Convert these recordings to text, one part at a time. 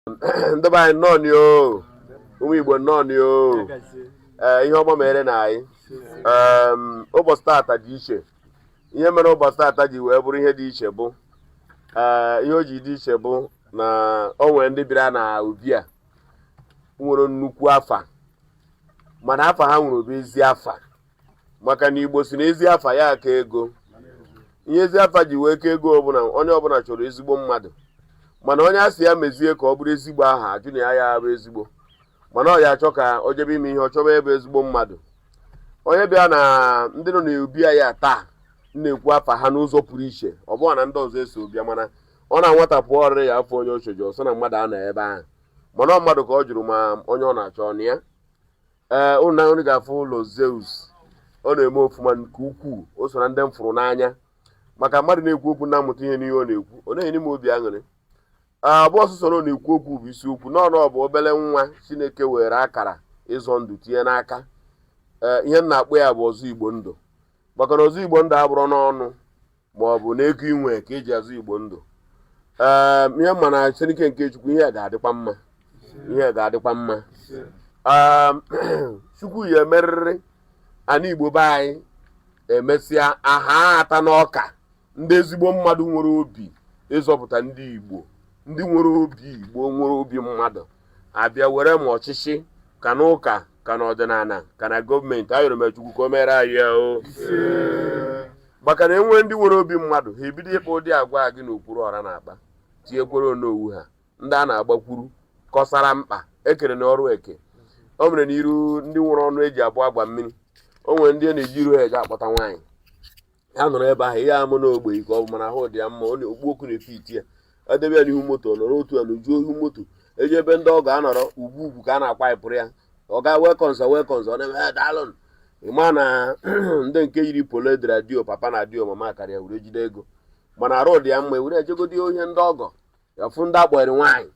Ndị be anyị, nnọọ ni o. Ụmụ Igbo, nnọọ ni o. Ee, ihe ọma mere na anyị. Ụbọchị tata dị iche. Ihe mere ụbọchị tata ji wee bụrụ ihe dị iche bụ, ee, ihe o ji dị iche bụ na o nwere ndị bịara na obi a nwere nnukwu afa, mana afa ha nwere bụ ezi afa, maka na Igbo si na ezi afa ya aka ego. Ihe ezi afa ji wee ka ego ọbụla, onye ọbụla chọrọ ezigbo mmadụ, mana onye a sị ya mezie ka ọ bụrụ ezigbo aha, ajụ na ya ya bụ ezigbo, mana ọ ya achọ ka o jebe ime ihe ọ chọba ebe ezigbo mmadụ. Onye bịa na ndị nọ n'obi ya taa na-ekwu afa ha n'ụzọ pụrụ iche. Ọ bụghị na ndị ọzọ eso bịa, mana ọ na nwata pụọ ọrịrị ya afọ onye ocheji ọsọ na mmadụ anọ ebe ahụ, mana ọ mmadụ ka ọ jụrụ ma onye ọ na-achọ ọnụ ya. Ee, ụnụ na unu ga-afụ ụlọ Zeus. Ọ na-eme ofụma nke ukwuu. O so na ndị m fụrụ n'anya, maka mmadụ na-ekwu okwu na-amụta ihe n'ihe ọ na-ekwu, ọ na-enye m obi aṅụrị. Abụ ọsụsọ na ọ na-ekwu okwu bụ isiokwu n'ọnụ. Ọ bụ obere nwa Chineke were akara ịzọ ndụ tinye n'aka. Ee, ihe m na-akpọ ya bụ ọzọ Igbo ndụ, maka na ọzọ Igbo ndụ abụrụ n'ọnụ ma ọ bụ n'ego inwe ka eji azụ Igbo ndụ. Ee, ihe mma na Chineke nke Chukwu, ihe ga-adịkwa mma, ihe ga-adịkwa mma. Ee, Chukwu ya emerịrị ana Igbo be anyị emesịa aha ata n'ọka. Ndị ezigbo mmadụ nwere obi ịzọpụta ndị Igbo, ndị nwere obi Igbo, nwere obi mmadụ, abịa were ma ọchịchị ka n'ụka ka n'ọdịnala ka na gọọmenti. Ayọrọ m Chukwu ka o mere anyị ya o, maka na enwee ndị nwere obi mmadụ, ha ebido ịkpa ụdị agwa gị n'okpuru ọra na-akpa, tinyekwere onowu ha ndị a na-agbakwuru kọsara mkpa ekere na ọrụ eke. O mere n'iru ndị nwere ọnụ eji abụ agba mmiri. O nwere ndị a na-eji iru ha eje akpọta nwaanyị. Ya nọrọ ebe ahụ, ihe amụ n'ogbe ka ọ bụ, mana ahụ dị ya mma. Ọ na-okpu okwu na-efe iti ya, edebe ya n'ihu moto, ọ nọrọ otu a n'ujuo ihu moto, eji ebe ndị ọgọ anọrọ ugwu ugwu ka a na-akwa ịpụrụ ya. Ọ ga welcome sir, welcome sir. Ọ na-eme daalụ. Ịma na ndị nke yiri polo edere dio papa na dio mama karịa were jide ego, mana arụ dị ya mma, were ejegodi ihe ndị ọgọ ya fụ ndị akpọrọ nwaanyị.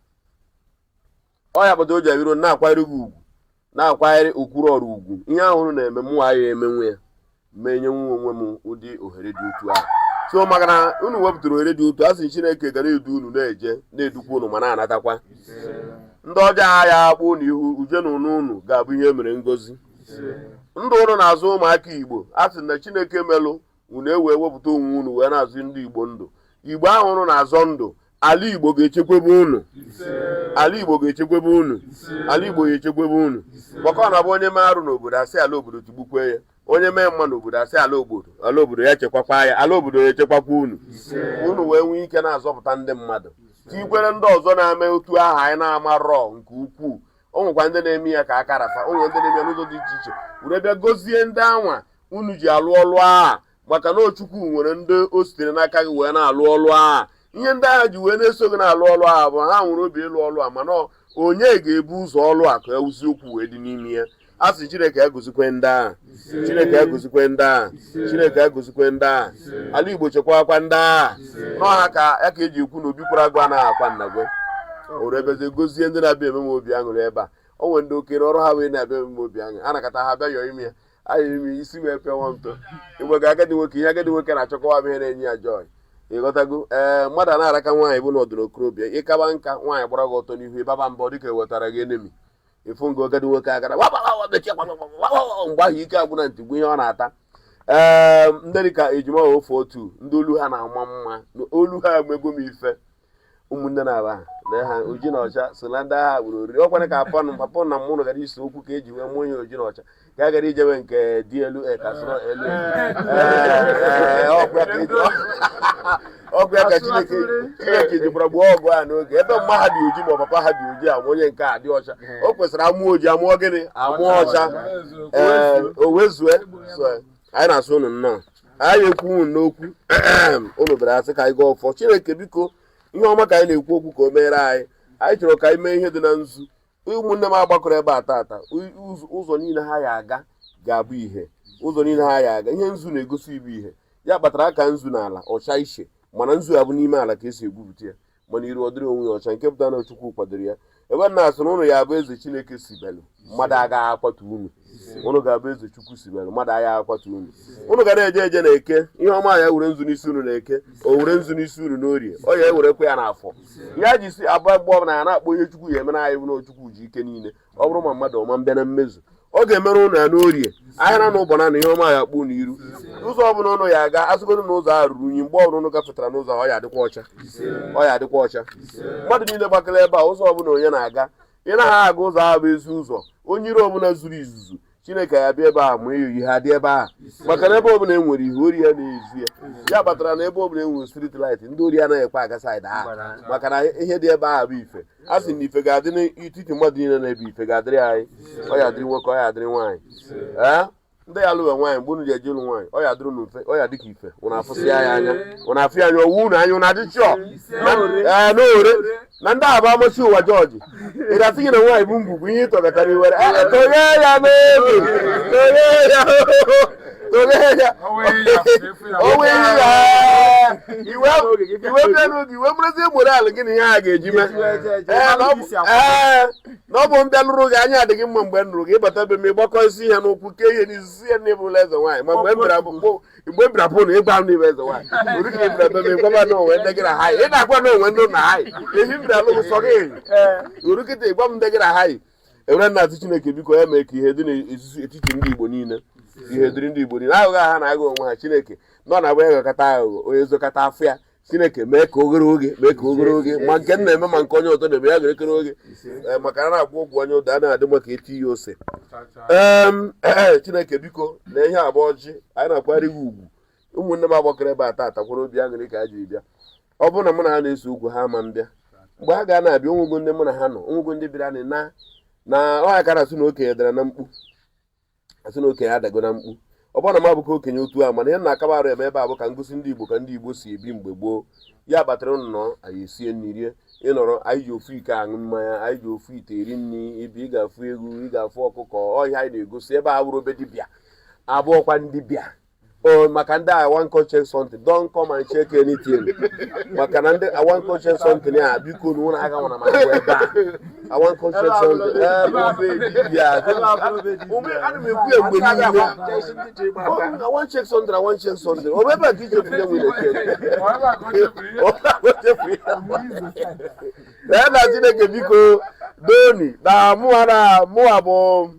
Ọ ya kpata o ji abiro na-akwanyere gị ugwu, na-akwanyere okwuru ọrụ ugwu. Ihe ahụ unu na-eme, mụ ya emenwe ya, ma enyenwu onwe m ụdị ohere dị otu ahụ. So maka na unu wepụtara ohere dị otu a, sị Chineke ga na-edu unu, na-eje, na-edukwa unu, ma na-anatakwa ndị ọjọọ ya akpụ unu ihu uje na unu. Unu ga-abụ ihe mere ngozi ndụ unu na-azụ ụmụaka Igbo. A sị na Chineke melụ unu ewee wepụta onwe unu wee na-azụ ndị Igbo ndụ. Igbo ahụ unu na-azọ ndụ, ala Igbo ga-echekwebe unu, ala Igbo ga-echekwebe unu, ala Igbo ga-echekwebe unu, maka ọ na-abụ onye mee arụ n'obodo, asị ala obodo tigbukwe ya. Onye mee mma n'obodo, asị ala obodo, ala obodo ya chekwakwa ya. Ala obodo ya echekwakwa unu, unu wee nwee ike na-azọpụta ndị mmadụ, tikwere ndị ọzọ na-eme otu ahụ anyị na-amarọ nke ukwuu. O nwekwa ndị na-eme ya ka aka rafa, o nwere ndị na-eme ya n'ụzọ dị iche iche, were bịa gozie ndị anwa unu ji alụ ọlụ agha, maka na Ochukwu nwere ndị o sitere n'aka gị wee na-alụ ọlụ agha. Ihe ndị agha ji wee na-eso gị na-alụ ọlụ agha bụ ha nwere obi ịlụ ọlụ a, mana onye ga-ebu ụzọ ọlụ a ka eziokwu wee dị n'ime ya. A sị Chineke egozikwe ndị agha, Chineke egozikwe ndị agha, Chineke egozikwe ndị agha. Ala Igbo chekwakwa ndị agha n'ọha ka ya ka eji ekwu na obi kwara agụ anaghị akwa nnagwe. Ore ebezie gozie ndị na-abịa eme m obi aṅụrị ebe a. O nwere ndị okenye ọrụ ha wee na-abịa eme m obi aṅụrị. A nakọta ha bịa yọọ ime ya ayọ ime isi wee pịawa ntụ. Igwe ga agadi nwoke, ihe agadi nwoke na-achọkọwa bụ ihe na-enye ya joy. Ịghọtago? Ee, mmadụ a na-araka nwaanyị bụ n'ọdụ n'okorobịa ịkaba nka, nwaanyị gbara gị ọtọ n'ihu, ịbaba mbọ dịka ewetara gị enemy. Ịfụ nga agadi nwoke agara mgbe ahụ ike agwụ na ntị gbu ihe ọ na-ata. Ee, ndị dịka ejima ofe otu, ndị olu ha na-ama mma, olu ha emego m ife. Ụmụnne na-aba na ha oji na ọcha so na ndị agha gburu oriri ọkwana ka apọ papa na mụ gara isi okwu ka eji wee mụọ ihe oji na ọcha ka a gara ijebe nke dị elu ka sọrọ elu. Ọgwụ ya ka Chineke jikwara gbuo ọgụ a n'oge ebe mma ha dị oji ma papa ha dị oji, ama onye nke a dị ọcha. O kwesịrị amụọ oji, amụọ gịnị, amụọ ọcha. Ee, o wezue. Anyị na-asụ unu nnọọ. Anyị ekwu unu n'okwu unu bịara asị ka anyị gaa ọfọ. Chineke biko, ihe ọma ka anyị na-ekwu okwu ka o meere anyị. Anyị chọrọ ka anyị mee ihe dị na nzu. Ụmụnne m agbakọrọ ebe a tata, ụzọ niile ha ya aga ga-abụ ihe. Ụzọ niile ha ya aga, ihe nzu na-egosi ibu ihe ya kpatara aka nzu n'ala ọcha iche, mana nzu ya bụ n'ime ala ka esi egwupụta ya, mana iru ọ dịrị onwe ya ọcha, nke pụtara na Chukwu kwadoro ya. Ebe na asị na ụnụ ya bụ eze Chineke si belu, mmadụ agaghị akwatu unu. Unu ga-abụ eze Chukwu si mere mmadụ agha akwatu unu. Unu ga na-eje eje na eke, ihe ọma ya were nzu n'isi unu na eke, o were nzu n'isi unu n'orie, ọ ya ewerekwa ya n'afọ. Ihe a ji si abụ mgbe ọbụla ya na-akpọ ihe Chukwu ya emere anyị bụ na Chukwu ji ike niile. Ọ bụrụ ma mmadụ ọma mbịa na mmezu, ọ ga-emere ụnụ ya n'orie, ahịa na ụbọ na ihe ọma ya akpọ unu iru. Ụzọ ọbụla ụnụ ya aga, asịgodo na ụzọ ahụ ruru unyi, mgbe ọbụla ụnụ gafetara n'ụzọ ahụ, ọ ya adịkwa ọcha, ọ ya adịkwa ọcha. Mmadụ niile gbakọrọ ebe a, ụzọ ọbụla onye na-aga, ị naghị aga ụzọ ahụ bụ ezi ụzọ. Onye iro ọbụla zuru izuzu, Chineke ya bịa ebe a ma ihe ha dị ebe a, maka na ebe ọbụla e nwere ihe, ori ya na-ezu ya. Ya kpatara na ebe ọbụla e nwere street light, ndị ori anaghị ekwe aga side ahụ, maka na ihe dị ebe ahụ bụ ife. A sị na ife ga-adị n'etiti mmadụ niile, na ebe ife ga-adịrị anyị. Ọ ya adịrị nwoke, ọ ya adịrị nwaanyị. Ee, ndị ya alụwe nwaanyị, mgbe unu ji eje ịlụ nwaanyị, ọ ya adịrị unu mfe, ọ ya dị ka ife. Unu afụsị ya anya, unu afụ ya anya, owu unu anya, unu adị chọọ. Ee, n'ore na ndị a bụ amasị ụwa jọji. Ị ga-asị gị na nwaanyị bụ ngwugwu ihe ịtọgatara iwere tụnye ya n'obi, tụnye ya, tụnye ya onwe ihe ya iwe iwe bịa n'oge iwe mụrụzie moral gị na ihe a ga-eji mee. Ee, na ọ bụ mbịa nụrụ gị anya adịghị mma. Mgbe m nụrụ gị, ịbata be m, ịgbakọ isi ihe n'ụkwụ, kee ihe n'isi ya na ịbụla eze nwaanyị. Ma mgbe m bịara bụ mgbe m bịara bụ na ịgba m n'ime eze nwaanyị ori ka ị bịara be m, ịgwaba na onwe ndị gị na ha yi, ị na-agwa na onwe ndị na ha yi ehi m bịara lụgụ sọ gị ori kịta, ịgwa m ndị gị na ha yi. Ewere nna atụ Chineke, biko ya mee ka ihe dị n'etiti ndị Igbo niile, ihe dịrị ndị Igbo niile. Aghụghọ ha na-aghọ onwe ha, Chineke nọ na-agba ya gakọta aghụghọ, onye zokọta afọ ya. Chineke mee ka oghere oge, mee ka oghere oge, ma nke m na-eme ma nke onye ọzọ na-eme, ya ga-ekere oge. Ee, maka na na-agwọ ọgwụ onye ụda a na-adị maka eti ya ose. Ee, Chineke biko, na ihe abụọ ọjị anyị na-akwanyere gị ugwu. Ụmụnne m agbakọrọ ebe a taata kwara obi aṅụrị ka ha ji bịa. Ọ bụrụ na mụ na ha na-eso okwu, ha ama mbịa. Mgbe ha ga na-abịa, onwego ndị mụ na ha nọ, onwego ndị bịara anyị na na ọya ka na-asị na okenye dara na mkpu, asị na okenye adago na mkpu. Ọ bụrụ na m abụkọ okenye otu a, mana ihe m na-akaba arụ eme ebe a bụ ka ngosi ndị Igbo ka ndị Igbo si ebi mgbe gboo. Ya kpatara ụnụ nọ, anyị esie nri rie. Ịnọrọ, anyị ji ofu iko aṅụ mmanya, anyị ji ofu ite eri nri. Ibi ị ga-afụ egwu, ị ga-afụ ọkụkọ ọhịa. Anyị na-egosi ebe a bụrụ obe dibịa abụọkwa ndị bịa o, maka ndị I wan come check something, don come and check anything. Maka na ndị I wan come check something ya, biko na ụnụ aga nwara ma agwa ebe a I wan come check something ebe obe dibịa. Ana m ekwu ya mgbe niile, I wan check something, I wan check something. Ọ bụ ebe a ka ichefu ya nwere chefu ya. Ee, na Chineke biko doni na mụwa na mụwa bụ,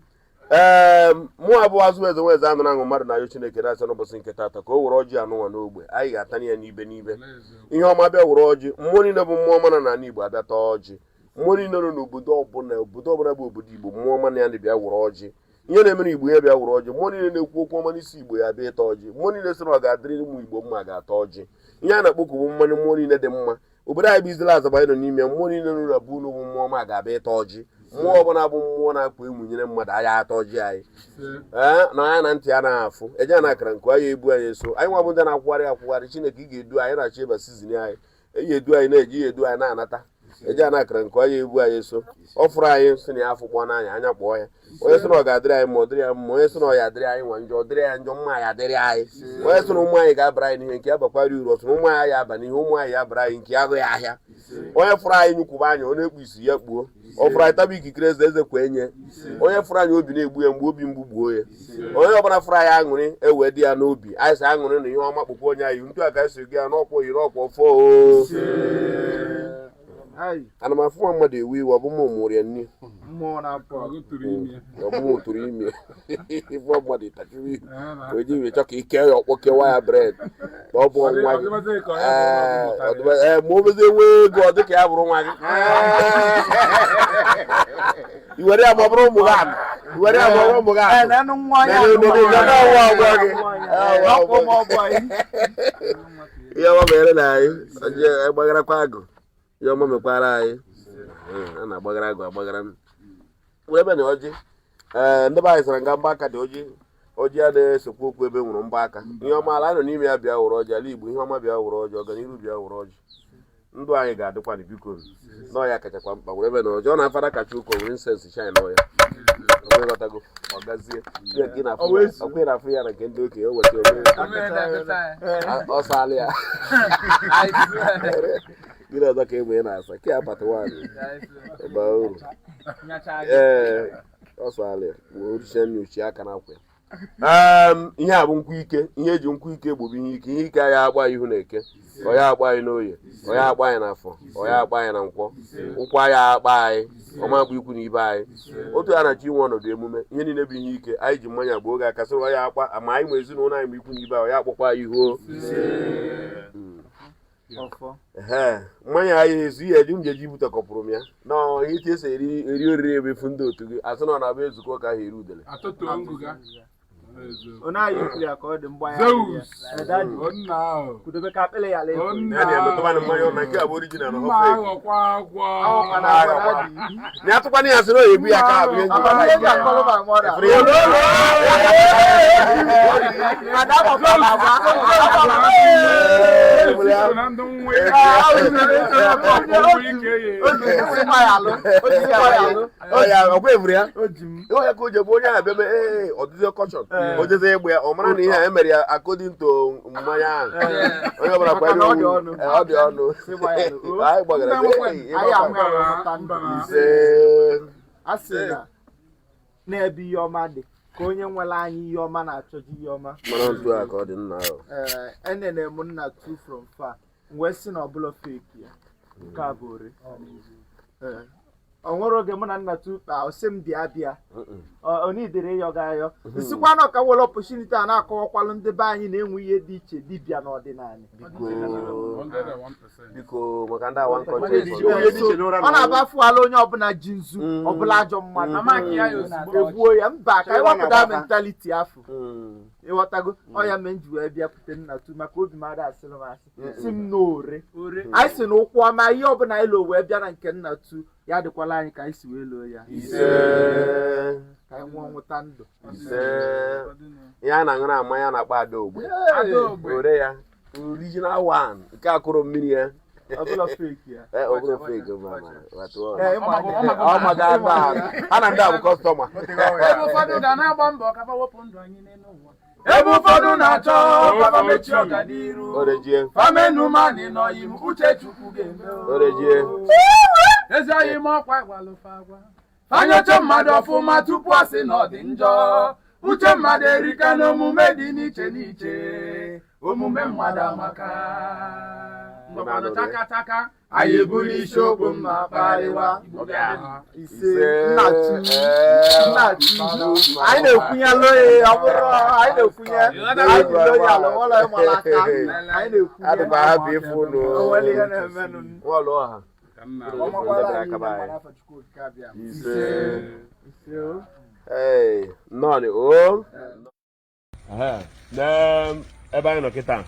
ee, mụwa bụ azụ eze nweze anụrụ aṅụ mmadụ na-ayọ Chineke na-asị n'ụbọchị nke taata ka o were ọjị anụnwa n'ogbe anyị ga-atanye ya n'ibe n'ibe. Ihe ọma bịa were ọjị. Mmụọ niile bụ mmụọ ọma nọ n'ala Igbo abịa taa ọjị. Mmụọ niile nọ n'obodo ọbụla, obodo ọbụla bụ obodo Igbo, mmụọ ọma na ya bịa were ọjị. Ihe na-emere Igbo ya bịa were ọjị. Mmụọ niile na-ekwu okwu ọma n'isi Igbo ya bịa ịta ọjị. Mmụọ niile sị na ọ ga-adịrị ụmụ Igbo mma ga-ata ọjị. Ihe a na-akpọkwu bụ mmanya. Mmụọ niile dị mma, obodo anyị bụ Izila Azagba anyị nọ n'ime, mmụọ niile nọ na bụ unu bụ mmụọ ọma ga-abịa ịta ọjị. Mmụọ ọbụla bụ mmụọ na-akwa emunyere mmadụ anya ata ọjị anyị. Ee, na anya na ntị a na-afụ eje na akara nke anyị ebu anyị eso. Anyị nwa bụ ndị na-akwụgharị akwụgharị, Chineke ị ga-edu anyị na-achọ ịba season anyị, eyi edu anyị na-eji ya edu anyị na-anata eje na akara nke anyị ebu anyị eso. Ọ fụrụ anyị sị na ya afụ kpọọ n'anya anya kpọọ ya. Onye sị na ọ ga-adịrị anyị mma, ọ dịrị ya mma. Onye sị na ọ ya adịrị anyị nwa njọ, ọ dịrị ya njọ. Mma ya adịrị anyị. Onye sị na ụmụ anyị ga-abara anyị n'ihe, nke ya bakwara uru. Ọ sị na ụmụ anyị ya aba n'ihe, ụmụ anyị ya bara anyị, nke ya agụ ya ahịa. Onye fụrụ anyị nyụkwụba anya, ọ na-ekpu isi ya kpuo. Ọ fụrụ anyị taba ikikere eze, eze kwee nye. Onye fụrụ anyị obi na-egbu ya mgbe, obi mgbu gbuo ya. Onye ọbụla fụrụ anyị aṅụrị ewee dị ya n'obi. Anyị sị aṅụrị na ihe ọma kpụkwa onye anyị ntu a ka anyị si gị ya n'ọkwa oyiri ọkwa ọfọ o. Ana m afụ nwa mmadụ ewe iwe, ọ bụ mụ mụrụ ya nni. Mmụọ na-apụ. Ọ bụ mụ tụrụ ime. Ife mmadụ tachiri ihu o ji wee chọ ka ike ya ọkpọ kewa ya bread na ọ bụ nwa gị. Ee, ma o mezie nwee ego, ọ dị ka ya bụrụ nwa gị. I were ya ma ọ bụrụ ụmụ gị akụ, i were ya ma ọ bụrụ ụmụ gị akụ. N'enu nwa ya. Ọkpọ m ọbụ anyị. Ihe ọma mere na anyị ọjị agbagharakwa agụ. Ihe ọma mekwara anyị. A na-agbagara agụ agbagara m were ebe na ọjị. Ee, ndị be anyị sara nga mgba aka dị ọjị. Ọjị a na-esekwu okwu ebe nwụrụ mgba aka. Ihe ọma ala anyị nọ n'ime ya bịa wụrụ ọjị. Ala Igbo, ihe ọma bịa wụrụ ọjị. Ọganihu bịa wụrụ ọjị. Ndụ anyị ga-adịkwa na biko nọọ ya kachakwa mkpa. Were ebe na ọjị ọ na-afara kacha ụkọ were incense shine nọ ya. Ịghọtago, ọ gazie. Ọkwa ị na-afụ ya na nke ndị okenye o weta ome ọ saala ya. Gịnị ọzọ ka egbe ị na-asa ka ya pata nwaanyị baa uru? Ee. Ọsọ ala ya wee orisie nri ochie aka na akwa ya. Ihe a bụ nkwụ ike. Ihe eji nkwụ ike gbube ihe ike. Ihe ike anyị agba ihu na Eke, ọ ya agba anyị n'Oye, ọ ya agba anyị n'Afọ, ọ ya agba anyị na Nkwọ, ụkwụ anyị akpa anyị ọma akpa ikwu na ibe anyị. Otu a na-achọ inwe ọnọdụ emume ihe niile bụ ihe ike. Anyị ji mmanya gbuo oge aka sịrị ọ ya akpa ma anyị ma ezinụlọ anyị ma ikwu na ibe anyị, ọ ya akpọkwa anyị ihu. Ọfọ. Ee, mmanya anyị ezu ihe eji m jeji butekọpụrụ m ya nọọ ihe etu esi eri eri oriri ebe efu ndị otu gị asị na ọ na-abụ ezukọ ka ahụ eri udele. Atụtụ ngụga. Onye anyị kwuru ya ka ọ dị mgba ya. Zeus. Daddy. Onna ahụ. Kwudobe ka akpịrị ya lee. Onna Ya na-emetụkwanụ mmanya ọ na nke a bụ original na Mma ọ fake. aghọkwa agwọ. Awụkwa na agwa, daddy. Na atụkwana ya sị na oyi ebu ya ka abụ ihe njikwa. Amamihe ji akọrọ my mother. Efere ya. Ada agbakwa na agwa. Efere ya. So na ndị nwa ya. Nwa ike ya. O ji sikwa ya alụ. O ji sikwa ya alụ. Ọ ya ọkwa evuru ya. O ji m. Ọ ya ka o ji bụ onye ahụ bịa mee ee ọdịzi kọchọn o jeze egbe ya ọ mara na ihe a emere ya according to mmanya ahụ onye ọbụla Maka na ọ dị kwere ọnụ. Ee, ọ dị ọnụ. Sịgba ya alụ. Anyị gbagara sị, "Ee, Anyị ịgbakwa." ahụ ya wee mụta ndụ. Ise. A sị na n'ebe ihe ọma dị ka onye nwere anyị ihe ọma na-achọji ihe ọma. Mara otu a ka ọ dị nna ahụ. Ee, enene m nna two from far, m wee sị na ọbụla fake ya nke a bụ ore. Ee, ọ nwere oge mụ na nna tu kpa, ọ sị m bịa bịa onidere ịyọ ga ayọ nsikwa na ọka nwere opportunity a na-akọwakwalụ ndị be anyị na-enwe ihe dị iche dibịa n'ọdịnala. Biko. 101%. Biko, maka ndị awa nkọcha. Ee, so, ọ na-aba afụala onye ọbụla ji nzu ọbụla ajọ mmadụ Amaki ya ya ozugbo. egbuo ya mba ka anyị wapụta mentality afọ ịghọtago. Ọ ya mee m ji wee bịakwute nna tu maka obi m ada asịrị m asị si m n'ore anyị si na ụkwụ ọma ihe ọbụla anyị loo wee bịa na nke nna tu ya dịkwala anyị ka anyị si wee loo ya. Ise. Ka anyị nwụọ nwụta ndụ. Ise. Ihe a na-aṅụ na mmanya na-akpọ ada ogbe. Adaogbe. Ore ya original one nke akụrụ mmiri ya. Ọbụla fake ya. Ee, ọ bụrụ fake ma ma Ee, ịma aka. ọ maga ebe a ha na ndị a bụ customer. Ebe ụfọdụ ga na-agba mbọ ka fa wepụ ndụ anyị n'elu ụwa, ebe ụfọdụ na-achọ ka fa mechie ọganiru Orejie. famenu mani nọyim uche Chukwu ga-eme o. Orejie. Ezi oyi m ọkwa gwalụfa agwa fanyocha mmadụ ọfụma tupu ọ sị na ọ dị njọ. Uche mmadụ erika n'omume dị n'iche n'iche, omume mmadụ amaka. Ngwakwanụ taka taka anyị eburu isiokwu mma kparịwa. Ise, nna tu, nna tu, anyị na-ekwunye loye ọ bụrụ anyị na-ekwunye anyị ji loye ala ụlọ ịmara aka anyị na-ekwunye. Adịkwa happy ịfụ unu. O nwere ihe na-emenụ. Nwaọlụ ọha. Ka nna. Ọmakwara anyị Ise. Ise o. Ee, nnọọ o. Ebe anyị nọ kịta,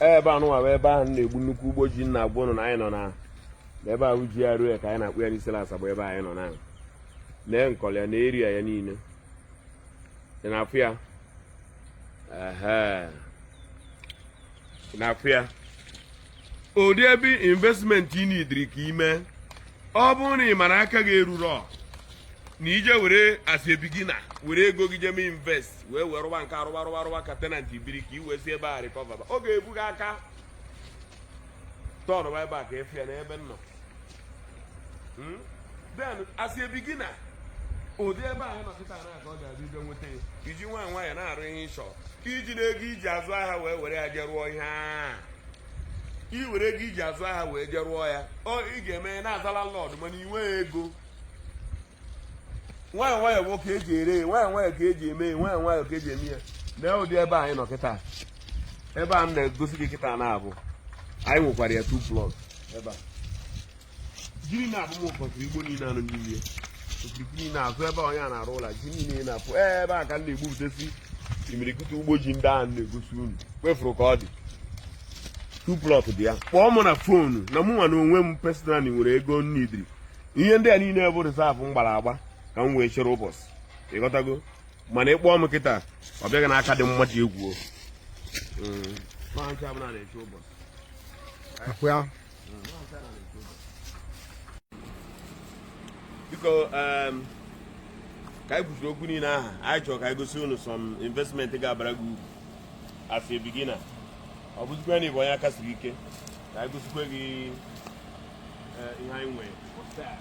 ebe a nụnwa bụ ebe ahụ na-egbu nnukwu ugbo ji nna agwa ụnụ na anyị nọ na ebe ahụ ji ya ruo ya ka anyị na-akpụ ya n'isi Asaba. Ebe anyị nọ na nee nkọli ya na area ya niile ị na-afụ ya. Ehe. Ị na-afụ ya ụdị ebe investment ị nidiri ka ime. Ọ bụrụ na ị mara aka gị eruro na ije were as a beginner were ego gị jeme invest wee wee rụba nke arụba rụba rụba ka tenant biri ka i wee si ebe a recover, ọ ga-ebu gị aka tọnụ ebe a ka efu ya n'ebe m nọ. Then as a beginner, ụdị ebe ahụ nọ kịta na ka ọ ga-abịa ịbịa nweta ya iji nwayọ nwayọ na-arụ ihe ịchọ iji na ego iji azụ ahịa wee were ya jee rụọ ihe a. I were ego iji azụ ahịa wee jee rụọ ya, ọ ị ga-eme na-azala landlord, mana ị nweghị ego. Nwayọ nwayọ bụ ka eji ere ya, nwayọ nwayọ ka eji eme ya, nwayọ nwayọ ka eji eme ya. Na ụdị ebe anyị nọ kịta, ebe a m na-egosi gị kịta na-abụ anyị nwekwara ya two plot ebe a jiri na-abụ m ụkọtụrụ igbo niile anụ n'ime ya okirikiri niile azụ ebe onye a na-arụ ụlọ ji niile na-afụ ebe a ka m na-egbupụtasị imirikiti ugbo ji ndị ahụ na-egosi unu kwefuru ka ọ dị. Two plot dị ya. Kpọọ m na phone na mụ nwa na onwe m personally nwere ego nnidiri ihe ndị a niile bụ reserve m gbara agba ka m wee chere ụbọchị ịghọtago. Mana ịkpọọ m kịta, ọ bịaghị n'aka dị mmadụ egwu o. Nwa nche ọbụla na-eche ụbọchị. Akwụ ya. Biko, ka anyị kwusiri okwu niile ahụ, anyị chọrọ ka anyị gosi unu some investment ga-abara gị uru as a beginner. Ọ bụzikwa na ịbụ onye aka siri ike, ka anyị gosikwa gị ihe anyị nwere for sale.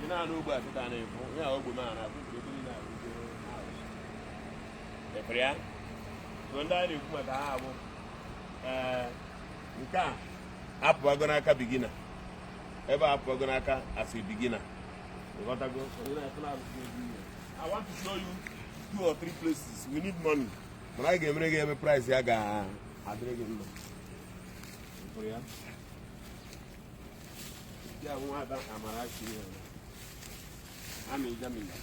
Ị Na-anụ ogbe a kịta na-efu ya ogbe m a na-abụ ebe niile abụgo. Efere ya so ndị a na-ekwu maka ha bụ, ee, nke a apụbago n'aka beginner, ebe a apụbago n'aka as a beginner. Ịghọtago? I want to show you two or three places. We need money, mana anyị ga-emere gị ebe price ya ga-adịrị gị mma. Efere ya ya bụ nwada Amarachi ya. Amị Jamila.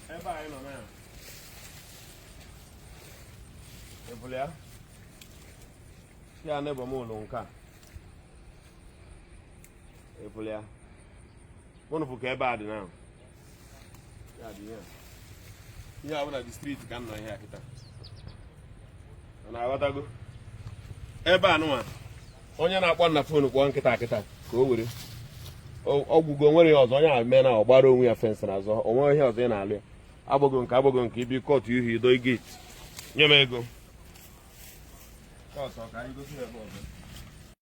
Ebe anyị nọ na ebule ya ya neighbour m ụlọ nke a ebule ya ụnụ fụ ka ebe a dị na ya dị ya ihe a bụ na the street ka m nọ ihe a kịta. Ọ na-aghọtago ebe a nụnwa onye na-akpọ na phone kpọọ nkịta kịta ka o were ọgwụgo nwere ya ọzọ onye a mee na ọ gbara onwe ya fence n'azụ onwe ihe ọzọ ị na-alụ ya agbago nke agbago nke ibi kọtụ ihu ido gate nye m ego. Kọtụ, ka anyị gosi ebe ọzọ.